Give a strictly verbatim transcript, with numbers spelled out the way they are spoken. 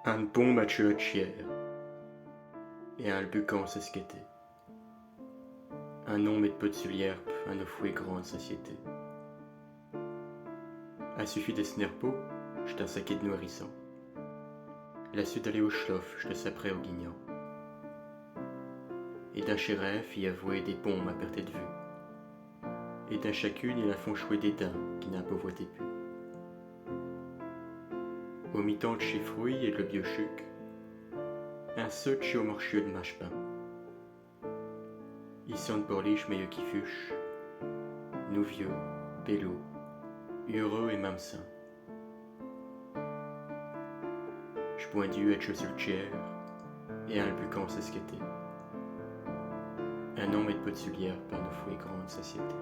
Eune pombe à tcheu à tchière, et in l'buquant s'esquêter. Un ombe ed pot su l'ierbe à nos fouer grande satiété. A suffit d'es nerpos, ch'est un saquet d'noirissant. L'a su d'aller au chlof, ch'est à s'après au guignant. Et dins chés rêfes, i avouait des pombes à perte ed vue. Et dins chacune, i a fonchoué des dints qui n'in pouvoaient pus. Au mitan d'chés fruits et d'leu biau chuc, un seul tchiau morchieu d'mâche-pin. I sonne pour li ch'meilleu qui fuche, nouvieux, bellot, heureux et même sain. Ch'bon Diu a tcheu su l'tchière, et in l'buquant s'esquêter. Un ombe ed pot su l'ierbe à nos fouer grande satiété.